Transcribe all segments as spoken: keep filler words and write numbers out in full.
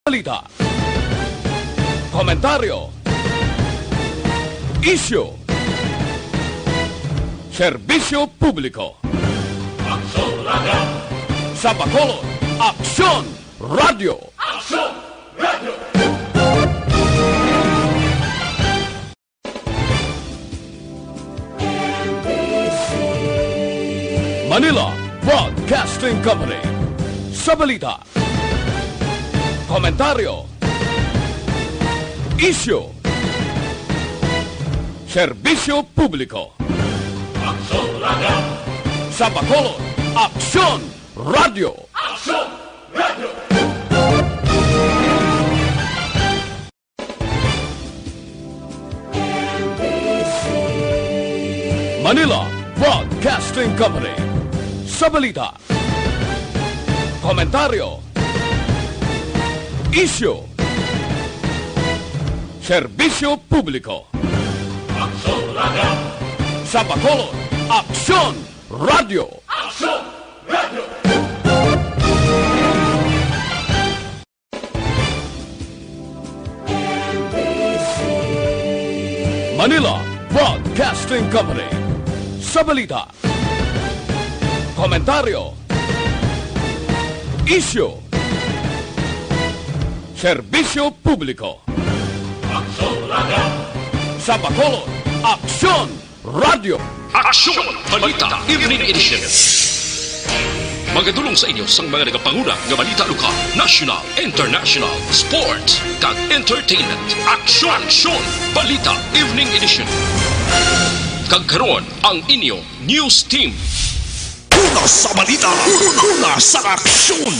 Balita. Komentaryo. Isyu. Serbisyo publiko. Aksyon Radio. Sa Bacolod, Aksyon Radio. Aksyon Radio. Manila Broadcasting Company. Sa balita, komentaryo, isyu, serbisyo publiko. Aksyon Radio. Sa Bacolod, Aksyon Radio. Aksyon Radio. Manila Broadcasting Company. Sa balita, komentaryo, isyu, serbisyo publiko. Aksyon Radio. Sa Bacolod, Aksyon Radio. Aksyon Radio. Manila Broadcasting Company. Sa balita, komentaryo, isyu, serbisyo publiko. Aksyon Radio. Sa Bacolod, Aksyon Radio. Aksyon Balita Evening Edition. Magadulong sa inyo sang mga nagapanguna nga balita lokal, national, international, sports, kag entertainment. Aksyon, Aksyon Balita Evening Edition. Kag karon, ang inyo news team. Una sa balita, una sa aksyon.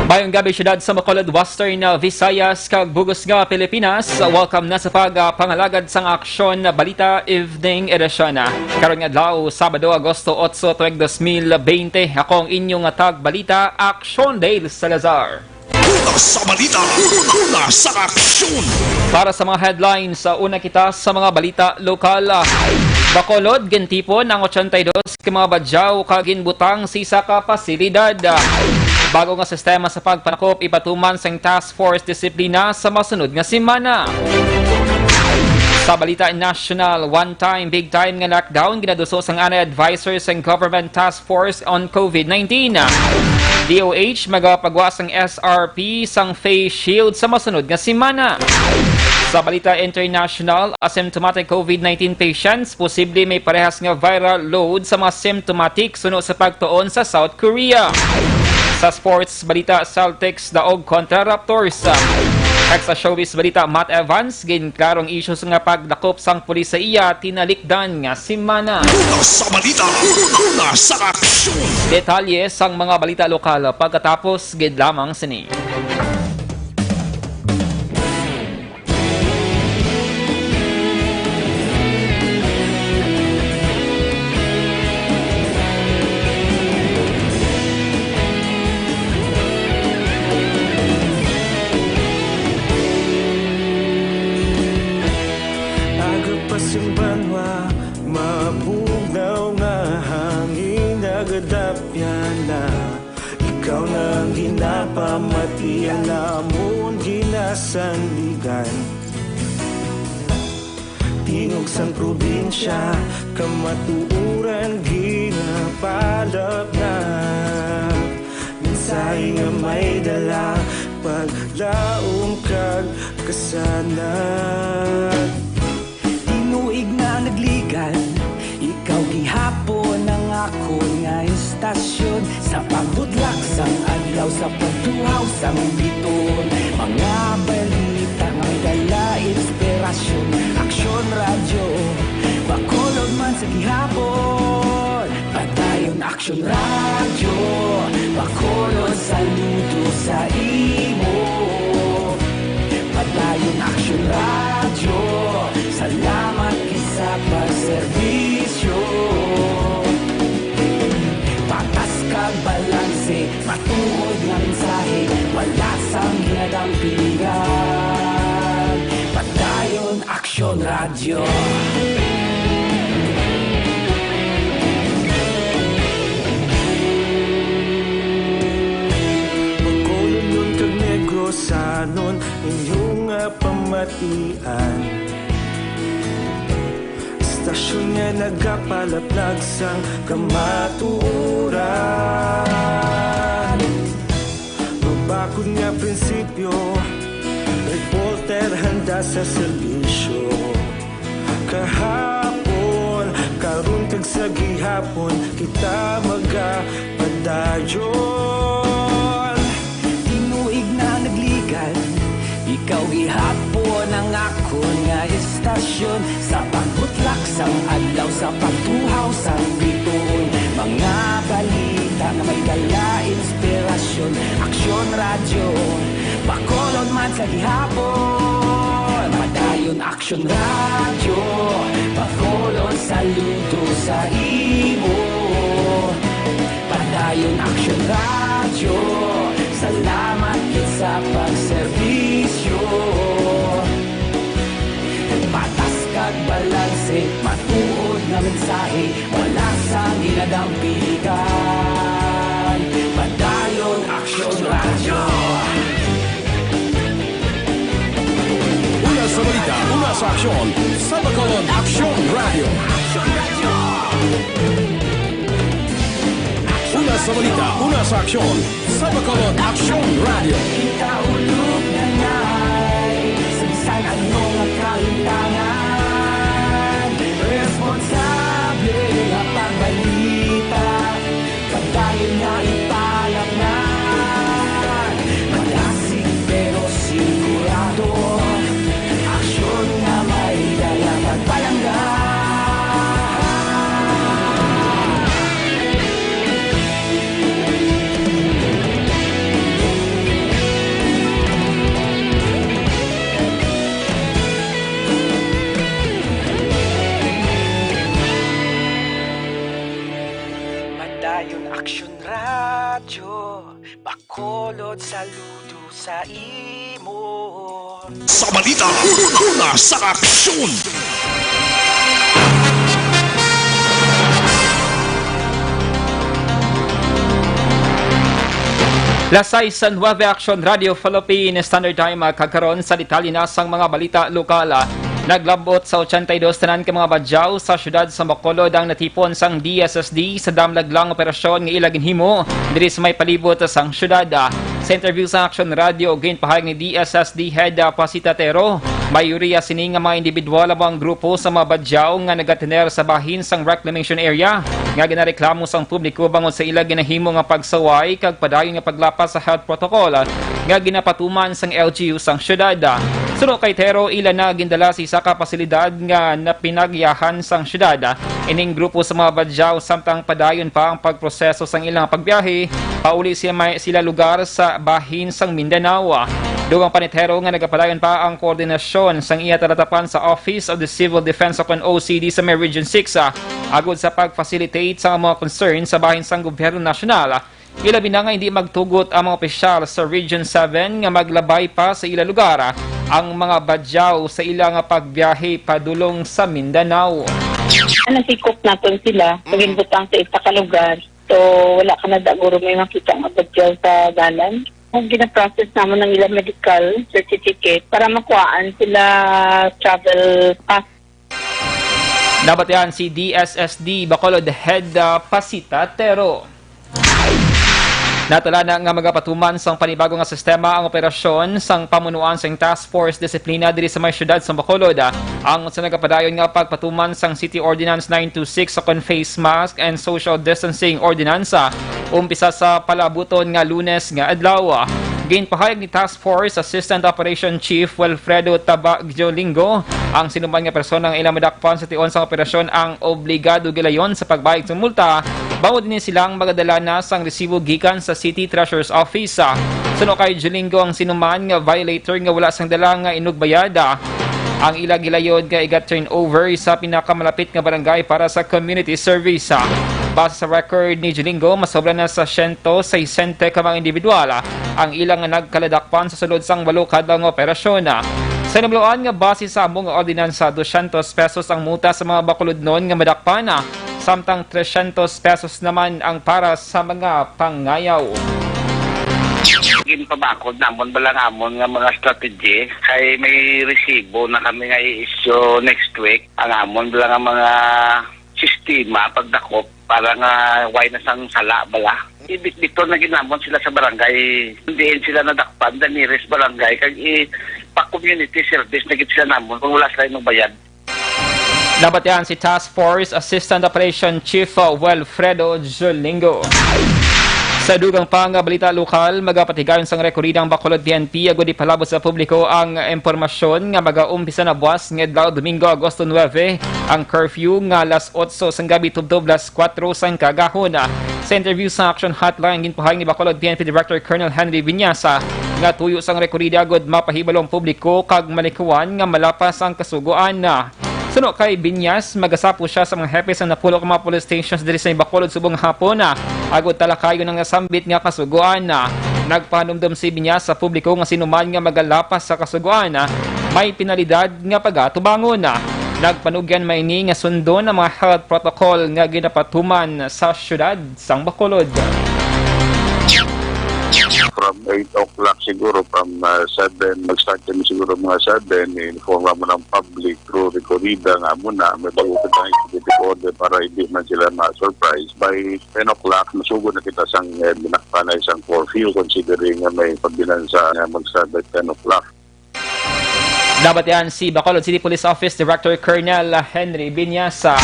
Mayong gabi, siyudad sa Bacolod, Western, uh, Visayas, kag bug-os nga Pilipinas. Welcome na sa pag, uh, pangalagad sang Aksyon Balita Evening Edition. Karon nga adlaw, Sabado, Agosto otso, tuig dos mil bente. Ako ang inyong tagbalita, Aksyon Dale Salazar. Una sa balita, una sa aksyon. Para sa mga headlines, sa una kita sa mga balita lokal. Bacolod, gintipon ang ochenta y dos ka mga badyaw kag ginbutang sa isa ka pasilidad. Bago nga sistema sa pagpanakop ipatuman sang Task Force Disiplina sa masunod nga semana. Sa balita nasyonal, one time, big time nga lockdown ginaduso sang anay advisor sang Government Task Force on COVID nineteen. D O H magapagwa sang S R P sang face shield sa masunod nga semana. Sa balita international, asymptomatic COVID nineteen patients posible may parehas nga viral load sa mga symptomatic suno sa pagtuon sa South Korea. Sa sports balita, Celtics daog kontra Raptors. Kag sa showbiz balita, Matt Evans, ginklarong isyu nga pagdakop sang pulis sa iya tinalikdan nga semana. Una sa balita, una sa aksyon. Detalye sang mga balita lokal pagkatapos gid lamang sini. Aga pa sing banwa, mabugnaw nga hangin nagadapyan na. Ikaw na ang ginapamati, ang amon ginasandigan. Tingog sang probinsya, kamatuoran ginapalapnap. Mensahe nga may dala, paglaom kag kasanag. Tinuig na nagligan, ikaw gihapon ang akon nga istasyon. Sa pagbudlak sang adlaw, sa pagtuhaw sang biton, mga balita nga may dala inspirasyon. Aksyon Radyo, Bacolod man sa gihapon. Padayon Aksyon Radyo, Bacolod, saludo sa imo. Padayon Aksyon Radyo, salamat gid sa pagserbisyo. Patas kag balanse, matuod nga mensahe, wala sang ginadampigan. Padayon Aksyon Radyo. Bacolod nun kag Sanon inyong nga pamatian, istasyon nga nagapalaplag sang kamatuoran. Mabakod nga prinsipyo, reporter handa sa serbisyo. Kahapon, karon kag sa gihapon, kita magapadayon. Tinuig na nagligad, ikaw gihapon ang akon nga istasyon. Sa pagbutlak sang adlaw, sa pagtuhaw sang bituon, mga balita nga may dala inspirasyon. Aksyon Radyo, Bacolod man sa gihapon. Padayon Aksyon Radyo, Bacolod saludo sa imo. Padayon Aksyon Radyo, salamat gid sa pagserbisyo. Patas kag balanse, matuod nga mensahe, wala sang ginadampigan. Padayon Aksyon Radyo. Una sa balita, una sa aksyon, sa Bacolod Aksyon Radyo. Una sa balita, una sa aksyon, sa Bacolod Aksyon Radyo. Kita ulog na ngay, sa bisan ano nga kalimtangan, responsable nga pagbalita, padayon nga ipalapnan. Madasig pero sigurado, aksyon nga may dala pagpalangga. Padayon Aksyon Radyo, Bacolod saludo sa imo. Sa balita, una sa aksyon. Las sais sa nuebe, Aksyon Radyo Philippine Standard Time, ah, kag karon sa detalye na sang mga balita lokal. Naglab-ot sa ochenta y dos tanan ka mga badyaw sa siyudad sa Bacolod ang natipon sang D S S D sa damlaglang operasyon nga ila ginhimo diri sa may palibot sang siyudad. Sa interview sa Aksyon Radyo, ginpahayag ni D S S D Head, ah, Pasita Tero, mayoriya sini nga mga individual amo ang grupo sa mga badyaw nga nagatener sa bahin sang reclamation area nga ginareklamo sang publiko bangod sa ila ginahimo nga pagsaway kag padayon nga paglapas sa health protocol nga ginapatuman sang L G U sang siyudad. Suno kay Tero, ila na gindala sa isa ka pasilidad nga napinagyahan sang siyudad ining grupo sa mga badyaw samtang padayon pa ang pagproseso sang ilang pagbiyahe pauli sila may, sila lugar sa bahin sang Mindanao. Dugang pa ni Tero nga nagapadayon pa ang koordinasyon sang iya talatapan sa Office of the Civil Defense o kon O C D sa may Region six, ah, agod sa pag-facilitate sa mga concern sa bahin sang gobyerno nasyonal. Ilabi na nga hindi magtugot ang mga opisyal sa Region seven nga maglabay pa sa ila lugar ang mga badyaw sa ila nga pagbiyahe padulong sa Mindanao. Nasikop naton sila, Mm. Ginbutang sa isa ka lugar. So, wala ka na daguro may makita nga badyaw sa dalan. Ang ginaprocess naman ng ilang medical certificate para makuhaan sila travel pass. Nabatian si D S S D Bacolod Head, ah, Pasita Tero. Natala na nga magapatuman sang panibago nga sistema ang operasyon sang pamunuan sang Task Force Disiplina diri sa may siyudad sa Bacolod. Ang sa nagapadayon nga pagpatuman sang City Ordinance nine two six sa kon face mask and social distancing ordinansa umpisa sa palabuton nga Lunes nga adlaw. Ginpahayag ni Task Force Assistant Operation Chief Wilfredo Tabagio Lingo, ang sinuman nga persona nga ila madakpan sa tion sang operasyon ang obligado gilayon sa pagbayad sang multa, bangod ini silang magadala na sang resibo gikan sa City Treasurer's Office. Suno kay Jolingo, ang sinuman nga violator nga wala sang dala nga inugbayad, ang ila gilayon nga iga-turnover sa pinakamalapit nga barangay para sa community service. Base sa record ni Jolingo, masobra na sa siyento sesenta ka mga individual ang ilang nagkaladakpan sa sulod sang walo ka adlaw nga operasyon. Sa nabaluan nga base sa amo nga ordinansa, dosyentos pesos ang multa sa mga Bacolodnon nga madakpan, samtang tresyentos pesos naman ang para sa mga pangayaw. Ginpabakod namon bala nga amon nga mga strategy kay may resibo na kami nga i-issue next week. Ang amon bala nga mga sistema pagdakop para nga way na sang sala bala. Ibitbiton na gid namon sila sa barangay. Diin sila nadakpan, the nearest barangay, kag ipa-community service na gid sila namon kung wala sila magbayad. Nabatian si Task Force Assistant Operation Chief, uh, Wilfredo Jolingo. Sa dugang pa nga balita lokal, magapatigayon sang rekorida ang Bacolod P N P agud ipalabot sa publiko ang impormasyon nga magaumpisa na buwas nga adlaw, Domingo, Agosto nuebe, ang curfew nga alas otso sang gabi tubtob alas kuwatro sang kaagahon. Sa interview sa Action Hotline, ginpahayag ni Bacolod P N P Director Colonel Henry Viñasa nga tuyo sang rekorida agud mapahibalo ang publiko kag malikawan nga malapas ang kasugoan. Suno kay Viñas, magasapo sia sa mga hepe sang napulo ka mga police stations diri sa Bacolod subong hapon, ah, agud talakayon ang nasambit nga kasugoan. Nagpahanumdom si Viñas sa publiko nga sinuman nga magalapas sa kasugoan, ah, may penalidad nga pagatubangon. Nagpanugyan man ini nga sundon ang mga health protocol nga ginapatuman sa siyudad sang Bacolod. From eight o'clock siguro, from, uh, seven, mag-start kami siguro mga seven, i-inform mo ng public through recorida nga amo na may bago kita executive order para hindi man sila ma-surprise. By ten o'clock, masugod na kita sang, eh, dinakpan na isang curfew considering nga may ordinansa nga mag-start by ten o'clock. Nabatian si Bacolod City Police Office Director Colonel Henry Viñasa.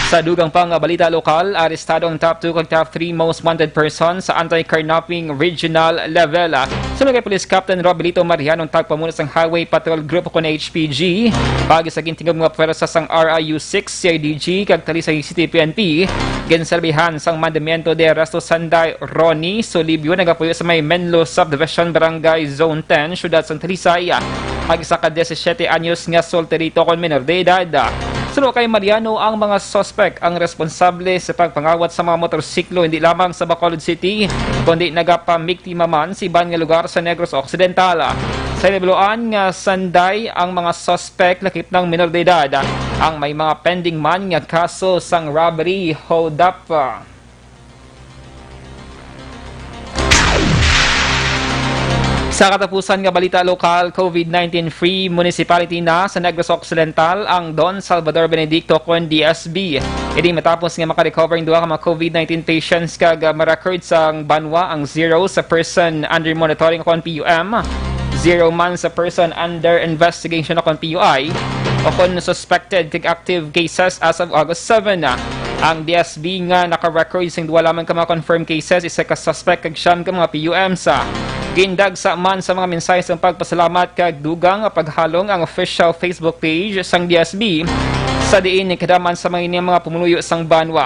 Sa dugang pa nga balita lokal, arestado ang top two kag top three most wanted person sa anti-carnapping regional level. Suno kay Police Captain Robilito Mariano, ang tagpamuno sang Highway Patrol Group kon H P G, paagi sa gintingog nga pwersa sang R I U six, C I D G, kag Talisay City P N P, ginserbihan sang mandamiento de arresto sanday Ronnie Solibio, nagapuyo sa may Menlo Subdivision, Barangay Zone ten, Siyudad sang Talisay, ang isa ka disisiete anyos nga solterito kon menor de edad. Suno kay Mariano, ang mga suspek ang responsable sa pagpangawat sa mga motorsiklo hindi lamang sa Bacolod City, kundi nagapamiktima man sa iban nga lugar sa Negros Occidental. Sa nahibaluan nga sanday, ang mga suspek lakip nang menor de edad, ang may mga pending man nga kaso sang robbery, hold-up. Sa katapusan nga balita lokal, COVID nineteen free municipality na sa Negros Occidental ang Don Salvador Benedicto kon D S B. Ini matapos nga makarecover ang duha ka mga COVID nineteen patients kag, ah, ma-record sang banwa ang zero sa person under monitoring kon P U M, zero man sa person under investigation kon P U I, o kon suspected kag active cases as of August seven. Ang D S B nga naka-record sing duha lamang ka mga confirmed cases, isa ka suspect kag siyam ka mga P U Ms. Gindagsa man sa mga mensahe sang pagpasalamat kag dugang nga paghalong ang official Facebook page sang D S B, sa diin nagkadam man sa mga ini ang mga pumuluyo sang banwa.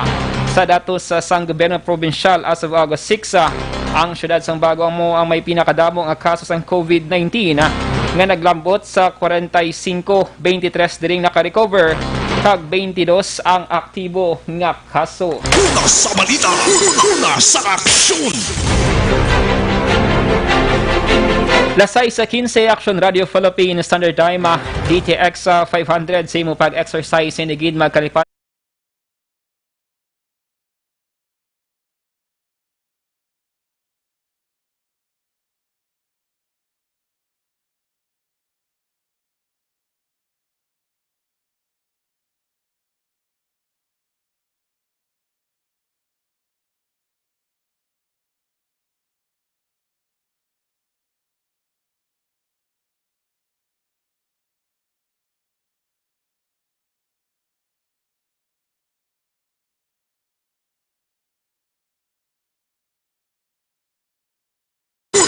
Sa datos sa, sang gobyerno probinsyal, as of August six, ah, ang siyudad sang Bago amo ang may pinakadamo nga kaso sang COVID nineteen, ah, nga naglambot sa kwarenta y cinco, twenty-three diri ang naka-recover, kag twenty-two ang aktibo nga kaso. Una sa balita, una sa aksyon. Las sais quince, Action Radio Philippines Standard Time, ah, D T X, ah, five hundred, sa imo pag-exercise, hindi gid magkalipat.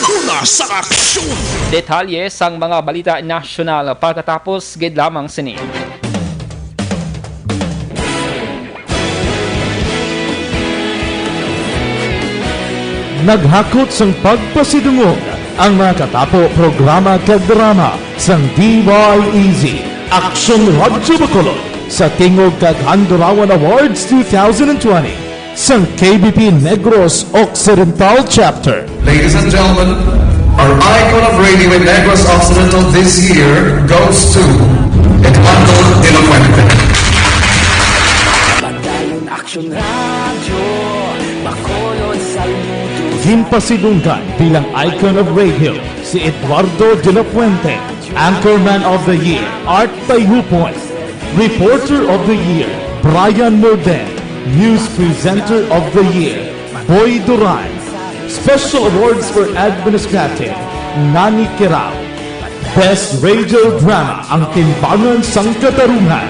Una sa aksyon. Detalye sang mga balita nasyonal pagkatapos gid lamang sini. Naghakot sang pagpasidungog ang mga katapo, programa kag drama sang D Y E Z, Aksyon Radyo Bacolod, sa Tingog kag Handurawan Awards two thousand twenty sang K B P Negros Occidental Chapter. Ladies and gentlemen, our icon of radio in Negros Occidental this year goes to Eduardo de la Fuente. Padayon Aksyon Radyo, Bacolod, saludo. D Pasidunggan bilang icon of radio, si Eduardo de la Fuente. Anchorman of the Year, Art Tayhupon. Reporter of the Year, Brian Morden. News Presenter of the Year, Boy Duran. Special Awards for Administrative, Nani Kirao. Best Radio Drama, Ang Timbangan sang Katarungan.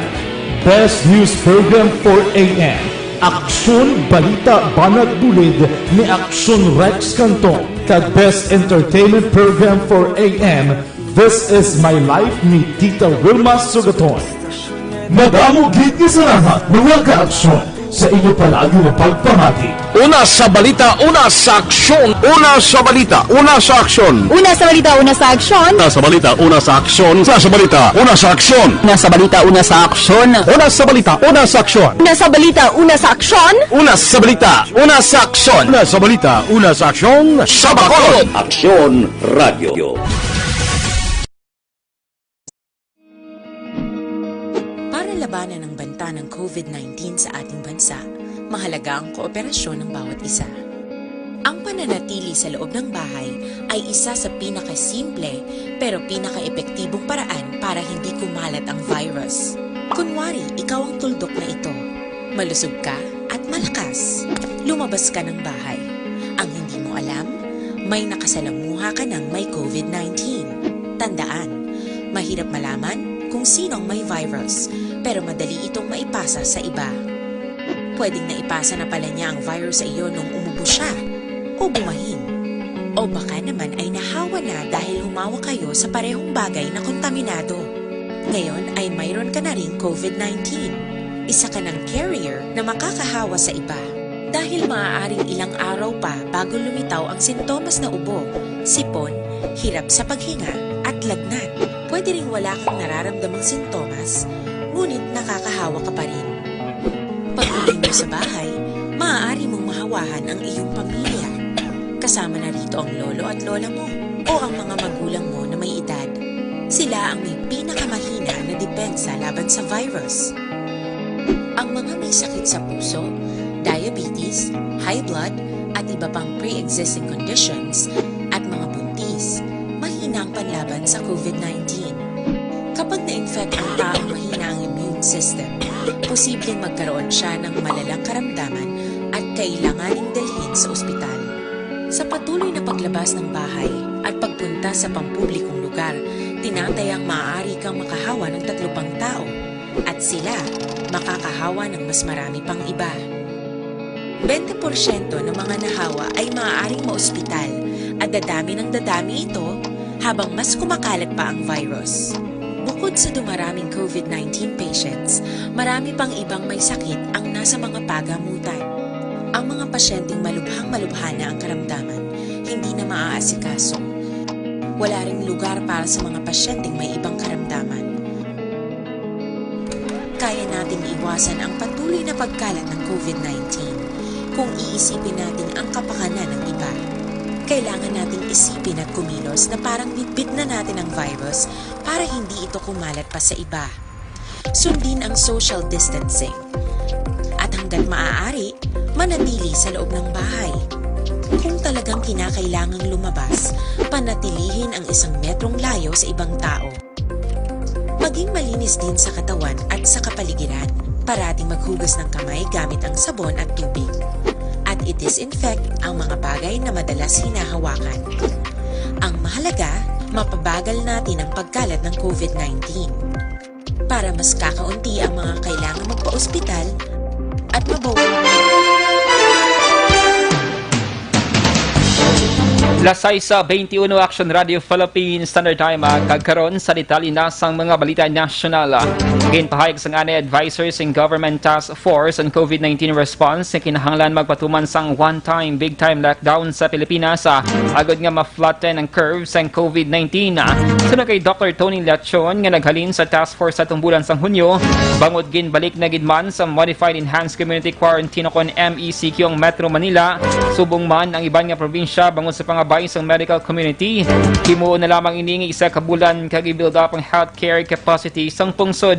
Best News Program, four A M, Aksyon, Balita, Banat, Bulid ni Aksyon Rex Cantong, kag Best Entertainment Program, four A M, This Is My Life ni Tita Wilma Sugaton. Madamo gid nga salamat, mga ka-aksyon, sa inyo palagi nga pagpamati. Una sa balita, una sa aksyon. Una sa balita, una sa aksyon. Una sa balita, una sa aksyon. Una sa balita, una sa aksyon. Una sa balita, una sa aksyon. Una sa balita, una sa aksyon. Una sa balita, una sa aksyon. Una sa balita, una sa aksyon. Una sa balita, una sa aksyon. Una sa balita, una sa aksyon. Sa Bacolod. Aksyon Radio. Para labanan ang banta ng covid nineteen sa ating bansa, mahalaga ang kooperasyon ng bawat isa. Ang pananatili sa loob ng bahay ay isa sa pinakasimple pero pinakaepektibong paraan para hindi kumalat ang virus. Kunwari, ikaw ang tuldok na ito. Malusog ka at malakas. Lumabas ka ng bahay. Ang hindi mo alam, may nakasalamuha ka ng may covid nineteen. Tandaan, mahirap malaman kung sino ang may virus, pero madali itong maipasa sa iba. Pwedeng naipasa na pala niya ang virus sa iyo nung umubo siya o bumahin. O baka naman ay nahawa na dahil humawak kayo sa parehong bagay na kontaminado. Ngayon ay mayroon ka na ring covid nineteen. Isa ka ng carrier na makakahawa sa iba. Dahil maaaring ilang araw pa bago lumitaw ang sintomas na ubo, sipon, hirap sa paghinga, at lagnat. Pwede ring wala kang nararamdamang sintomas, ngunit nakakahawa ka pa rin. Pag-uwi mo sa bahay, maaari mong mahawahan ang iyong pamilya. Kasama na rito ang lolo at lola mo o ang mga magulang mo na may edad. Sila ang may pinakamahina na depensa laban sa virus. Ang mga may sakit sa puso, diabetes, high blood, at iba pang pre-existing conditions, at mga buntis, mahina ang panlaban sa covid nineteen. Kapag na-infect ang taong mahina ang immune system, posibleng magkaroon siya ng malalang karamdaman at kailanganing dalhin sa ospital. Sa patuloy na paglabas ng bahay at pagpunta sa pampublikong lugar, tinatayang maaari kang makahawa ng tatlo pang tao, at sila makakahawa ng mas marami pang iba. Bente porsyento ng mga nahawa ay maaaring maospital, at dadami ng dadami ito habang mas kumakalat pa ang virus. Bukod sa dumaraming covid nineteen patients, marami pang ibang may sakit ang nasa mga pagamutan. Ang mga pasyenteng malubhang-malubha na ang karamdaman, hindi na maaasikaso. Wala ring lugar para sa mga pasyenteng may ibang karamdaman. Kaya nating iwasan ang patuloy na pagkalat ng covid nineteen kung iisipin natin ang kapakanan ng iba. Kailangan nating isipin at kumilos na parang bitbit na natin ang virus para hindi ito kumalat pa sa iba. Sundin ang social distancing. At hanggat maaari, manatili sa loob ng bahay. Kung talagang kinakailangang lumabas, panatilihin ang isang metrong layo sa ibang tao. Maging malinis din sa katawan at sa kapaligiran. Parating maghugas ng kamay gamit ang sabon at tubig. At i-disinfect ang mga bagay na madalas hinahawakan. Ang mahalaga, mapabagal natin ang pagkalat ng covid nineteen. Para mas kakaunti ang mga kailangang magpaospital at mabawalan. Las sais beintiuno, Action Radio Philippines Standard Time, ah, kag karon sa detalye na sang mga balita nasyonal, ah. Ginpahayag sang anay advisor sing Government Task Force on covid nineteen Response nga kinahanglan magpatuman sang one-time, big-time lockdown sa Pilipinas, ah, agod nga ma-flatten ang curve sang covid nineteen, ah. Suno kay Doctor Tony Lachon nga naghalin sa task force sa tumbulan sang Hunyo, bangod ginbalik na gid man sa Modified Enhanced Community Quarantine o kon M E C Q ang Metro Manila, subong man ang iban nga probinsya bangod sa pangabot pa sa medical community. Himuon na lamang ini nga isa ka bulan kag i-build up ang healthcare capacity sang pungsod.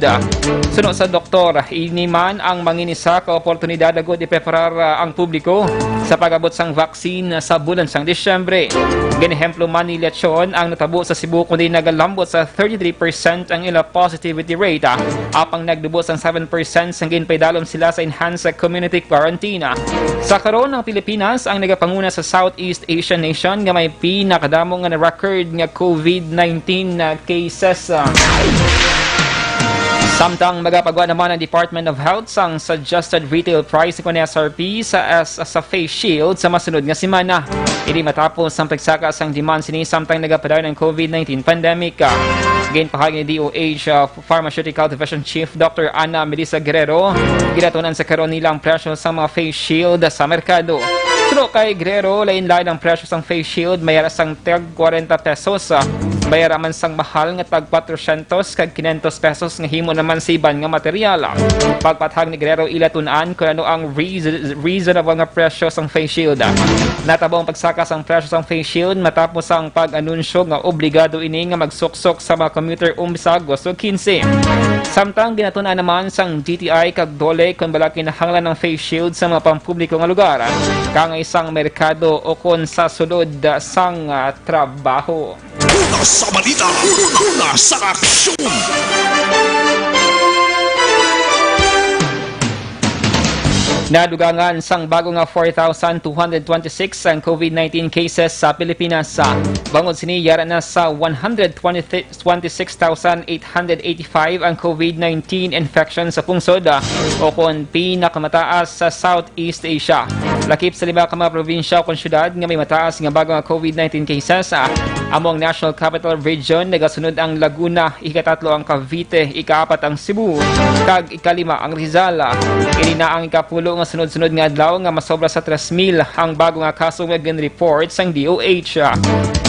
Suno sa doktor, ini man ang manginisa ka oportunidad agud ipreparar, ah, ang publiko sa pag-abot sang vaccine sa bulan sang Disyembre. Ginehemplo man ni Lechon ang natabo sa Cebu, kundi nagalambot sa thirty-three percent ang ila positivity rate, ah, apang nagdubos ang seven percent sang ginpaidalom sila sa enhanced community quarantine. Sa karon, ang Pilipinas ang nagapanguna sa Southeast Asian nation nga may pinakadamo nga na-record nga COVID nineteen na cases. Samtang magapagwa naman ang Department of Health sang suggested retail price, kon S R P, sa, sa, sa face shield sa masunod nga semana. Ini matapos ang pagsaka sang demand sini samtang nagapadayon ang COVID nineteen pandemic. Ginpahayag ni D O H, uh, Pharmaceutical Division Chief Doctor Ana Melissa Guerrero, ginatun-an sa karon nila ang presyo sa mga face shield sa merkado. Suno kay Guerrero, lain-lain ang presyo sang face shield, may ara sang tag kwarenta pesos, ah, may ara man sang mahal nga tag kwatrosyentos kag kinyentos pesos nga himo naman sa iban nga material. Pagpathag ni Guerrero, ila tun-an kon ano ang reas-, reasonable nga presyo sang face shield. Natabo ang pagsaka sang presyo sang face shield matapos ang pag-anunsyo nga obligado ini nga magsuksok sa mga commuter umpisa Agosto quince. Samtang ginatun-an naman sang D T I kag DOLE kon bala kinahanglan ang face shield sa mga pampubliko nga lugar, kangay sang merkado o kon sa sulod sang, ah, trabaho. Una sa balita, una sa aksyon. Nadugangan sang bago nga four thousand two hundred twenty-six ang COVID nineteen cases sa Pilipinas. Bangod sini, yara na sa one hundred twenty, twenty-six thousand eight hundred eighty-five ang COVID nineteen infection sa pungsod, ah, o kon pinakamataas sa Southeast Asia. Lakip sa lima ka mga probinsya o kon syudad nga may mataas nga bago nga COVID nineteen cases, ah, amo ang National Capital Region, nagasunod ang Laguna, ikatatlo ang Cavite, ikaapat ang Cebu, kag ikalima ang Rizal. Ini na ang ikapulo nga sunod-sunod nga adlaw nga masobra sa tres mil ang bago nga kaso nga gin-report sang D O H.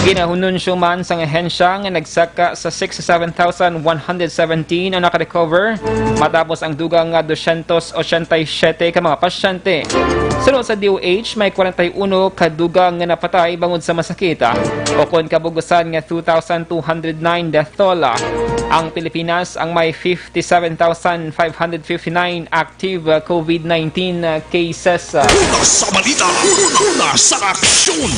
Ginahununsyo man sang ahensya nga nagsaka sa sixty-seven thousand one hundred seventeen ang nakarecover, matapos ang dugang nga dosyentos ochenta y siyete ka mga pasyente. Suno sa D O H, may kwarenta y uno ka dugang nga napatay bangod sa masakit, ah, o kon kabugusan nga two thousand two hundred nine death toll. Ang Pilipinas ang may fifty-seven thousand five hundred fifty-nine active, ah, COVID nineteen, ah, cases, ah. Una sa balita, una sa aksyon.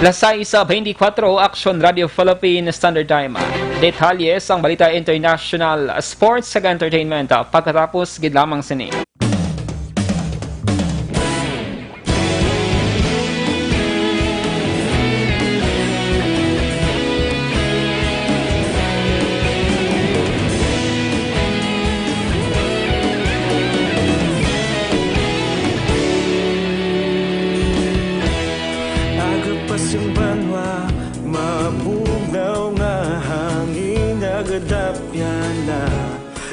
Las sais sa twenty-four, Aksyon Radio Philippine Standard Time. Detalye sang balita international, sports, kag entertainment, ah, pagkatapos gid lamang sini. Aga pa sing banwa, mabugnaw nga hangin nagadapyan na.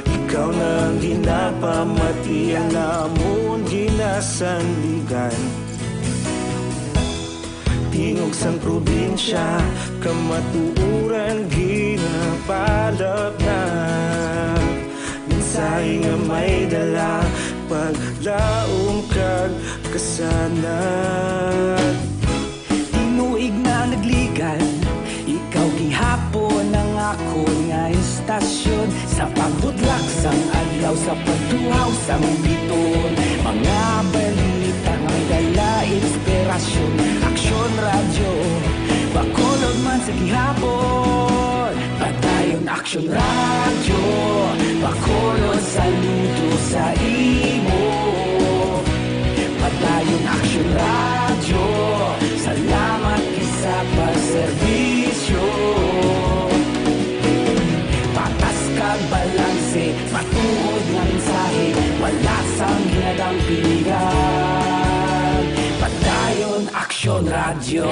Ikaw na ang ginapamati, ang amon ginasandigan. Tingog sang probinsya, kamatuoran ginapalapnap. Mensahe nga may dala, paglaom kag kasanag. Tinuig na nagligad, ikaw gihapon ang akon nga estasyon. Sa pagbudlak sang adlaw, sa pagtuhaw sang biton, mga balita nga may dala inspirasyon. Aksyon Radyo, Bacolod man sa gihapon. Padayon Aksyon Radyo, Bacolod, saludo sa imo. Padayon Aksyon Radyo, salamat kay sa pagserbisyo. Patas kag balanse, matuod nga mensahe, wala sang ginadampingan. Padayon Aksyon Radyo.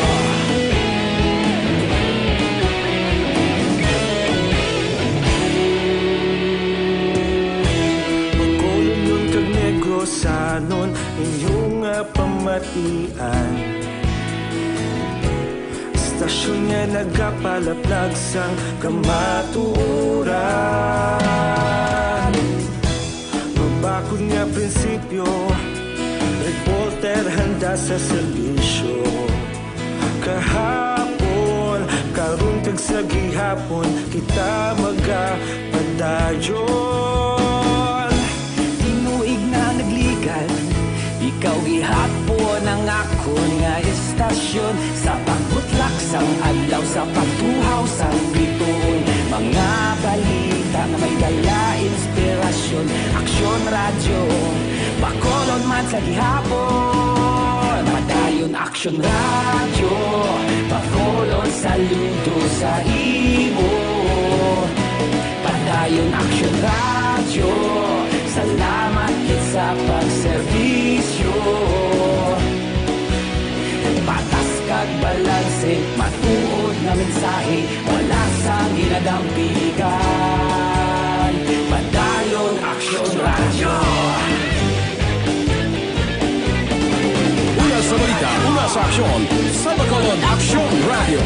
Bacolodnon kag Negrosanon, inyo nga pamatian. Estasyon nga nagapalaplag sang kamatuoran. Mabakod nga prinsipyo, reporter handa sa serbisyo. Kahapon, karon kag sa gihapon, kita magapadayon. Tinuig na nagligan, ikaw gihapon ang akon nga estasyon. Sa pagbutlak sang adlaw, sa pagtuhaw sang bituon, mga balita nga may dala inspirasyon. Aksyon Radyo, Bacolod man sa gihapon. Padayon Aksyon Radyo, Bacolod, saludo sa imo. Padayon Aksyon Radyo, salamat gid sa pagserbisyo. Patas kag balanse, matuod nga mensahe, wala sang ginadampigan. Padayon Aksyon Radyo. Una sa balita, una sa aksyon, sa Bacolod Aksyon Radyo.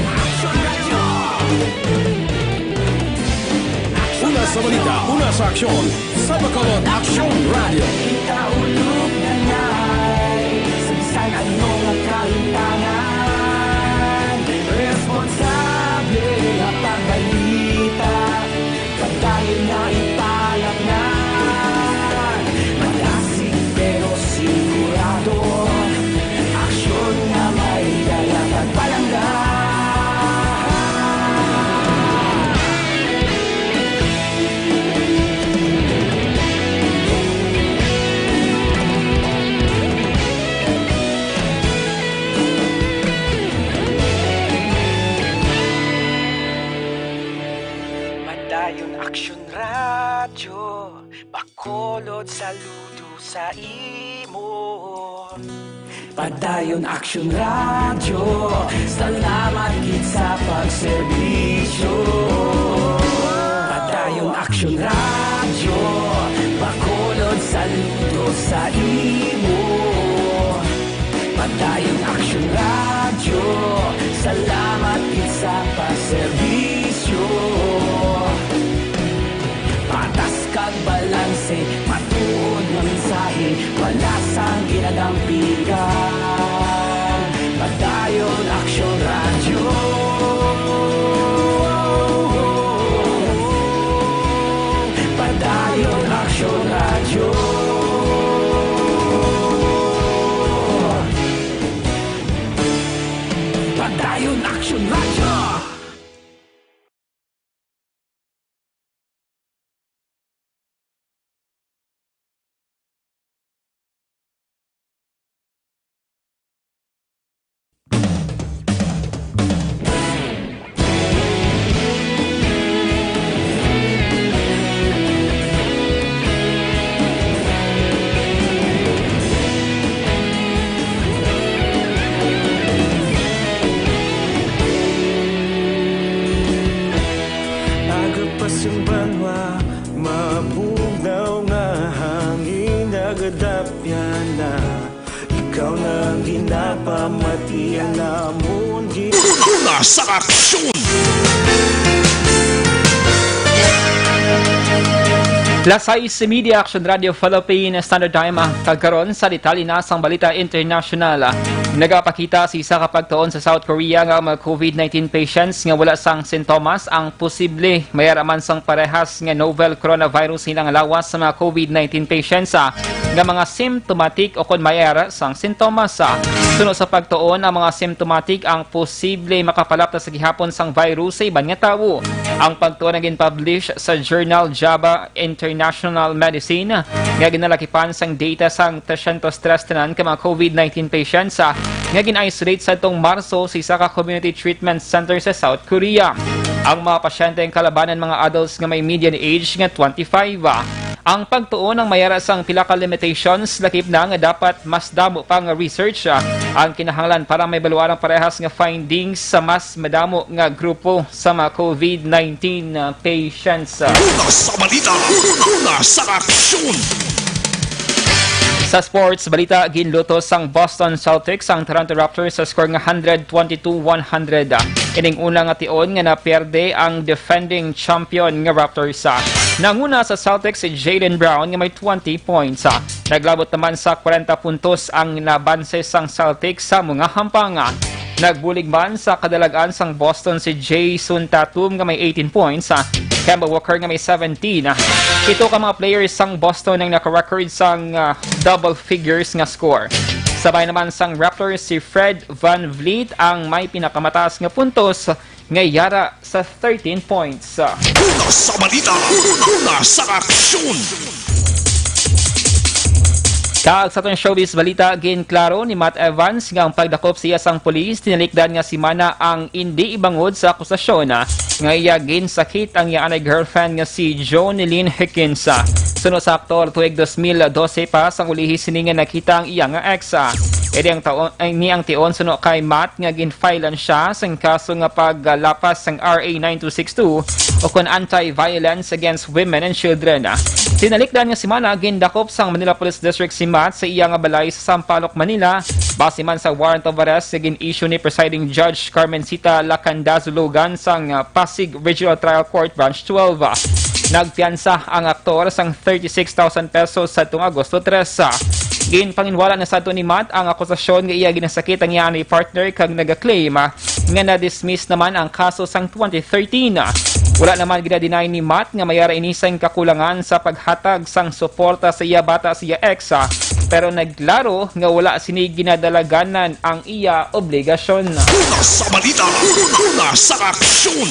Una sa balita, una sa aksyon, sa Bacolod Aksyon Radyo. Kita ulog na ngay, sa bisan ano nga kahintangan, responsable nga pagbalita. Padayon nga ipalatnan, malasig pero sigurado. Aksyon nga may dala kag palangga. Padayon Aksyon Radyo, Bacolod, saludo sa imo. Padayon Aksyon Radyo, salamat gid sa pagserbisyo. Padayon Aksyon Radyo, Bacolod, saludo sa imo. Padayon Aksyon Radyo, salamat gid sa pagserbisyo. Patas kag balanse, matuod nga mensahe, wala sang ginadampigan. Padayon Aksyon Radyo. Padayon Aksyon Radyo. Padayon Aksyon Radyo. Aga pa sang banwa, mabugnaw nga hangin, nagadapyan na. Ikaw na ang ginapamati namon gi- Una sa aksyon! Las sais y media, Action Radio Philippine Standard Time, ah, kag karon sa detalye na sang balita internasyonal. Nagapakita sa isa ka pagtuon sa South Korea nga ang mga COVID nineteen patients nga wala sang sintomas ang posible mayara man sang parehas nga novel coronavirus sa ilang lawas sa mga COVID nineteen patients, ah, nga mga symptomatic o kon mayara sang sintomas, ah. Suno sa pagtuon, ang mga symptomatic ang posible makapalapta sa gihapon sang virus sa iban nga tawo. Ang pagtuon ang gin-publish sa journal JAMA International Medicine, nga ginalakipan sang data sang tresyentos tres tanan ka mga COVID nineteen patients, ah, nga gin-isolate sadtong Marso sa isa ka community treatment center sa South Korea. Ang mga pasyente ang kalabanan mga adults nga may median age nga twenty-five. Ang pagtuon ang mayara sang pila ka limitations, lakip na nga dapat mas damo pa nga research, ah, ang kinahanglan para mahibaluan ang parehas nga findings sa mas madamo nga grupo sa mga COVID nineteen, ah, patients. Una sa balita, una sa aksyon. Sa sports balita, ginluto sang Boston Celtics ang Toronto Raptors sa score nga hundred twenty-two one hundred. Ining una nga tion nga naperde ang defending champion nga Raptors. Nanguna sa Celtics si Jaylen Brown nga may twenty points. Naglabot naman sa kwarenta puntos ang nabanse sang Celtics sa mga hampang. Nagbulig man sa kadalagan sang Boston si Jayson Tatum nga may eighteen points, ah, Kemba Walker nga may seventeen. Ah, pito ka mga players sang Boston ang naka-record sang, ah, double figures nga score. Sabay naman sang Raptors, si Fred VanVleet ang may pinakamataas nga puntos nga yara sa thirteen points. Una sa balita, una, una sa aksyon. Kag sa atong showbiz balita, ginklaro ni Matt Evans nga ang pagdakop sa iya sang pulis tinalikdan nga semana ang indi ibangod sa akusasyon, ah, nga iya ginsakit ang iya anay girlfriend nga si Jonelyn Higgins. Suno sa aktor, tuig dos mil dose pa sang ulihi sini nga nakita ang iya nga ex. Ini ang taon, ay, ni ang tion suno kay Matt nga ginfilean siya sang kaso nga paglapas sang R A nine two six two o kon anti-violence against women and children. Tinalikdan nga semana, gindakop sang Manila Police District si Matt sa iya nga balay sa Sampaloc, Manila, base man sa warrant of arrest nga gin-issue ni Presiding Judge Carmencita Lacandazo Logan sang, ah, Pasig Regional Trial Court Branch twelve. Nagpiyansa ang aktor sang thirty-six thousand pesos sadtong Agosto tres. Ginpanginwala na sadto ni Matt ang akusasyon nga iya ginasakit ang iya ni partner kag nagaklaim nga na-dismiss naman ang kaso sang twenty thirteen. Wala naman gina-deny ni Matt nga may ara ini sang kakulangan sa paghatag sang suporta sa iya bata sa iya ex, pero nagklaro nga wala sini ginadalaganan ang iya obligasyon. Una sa balita, una, una sa aksyon.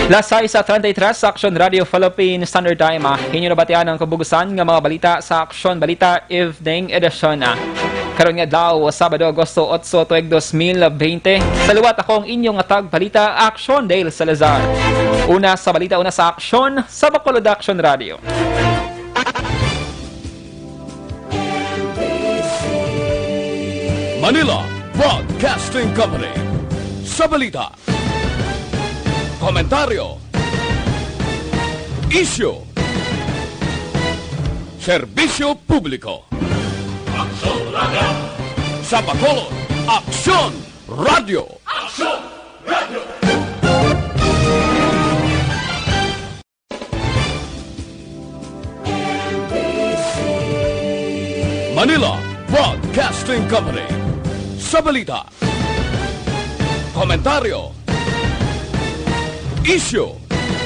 Las sais treinta y tres sa Aksyon Radio Philippine Standard Time, ah. Inyo nabatian ang kabugusan nga mga balita sa Aksyon Balita Evening Edition, ah. Karon nga adlaw, Sabado, Agosto otso, tuig dos mil bente. Sa liwat, ako ang inyong tagbalita, Aksyon Dale Salazar. Una sa balita, una sa aksyon, sa Bacolod Action Radio. Manila Broadcasting Company. Sa balita, komentaryo, isyu, serbisyo publiko. Aksyon Radio. Sa Bacolod, Aksyon Radio. Aksyon Radio. Manila Broadcasting Company. Sa balita, komentaryo, isyu,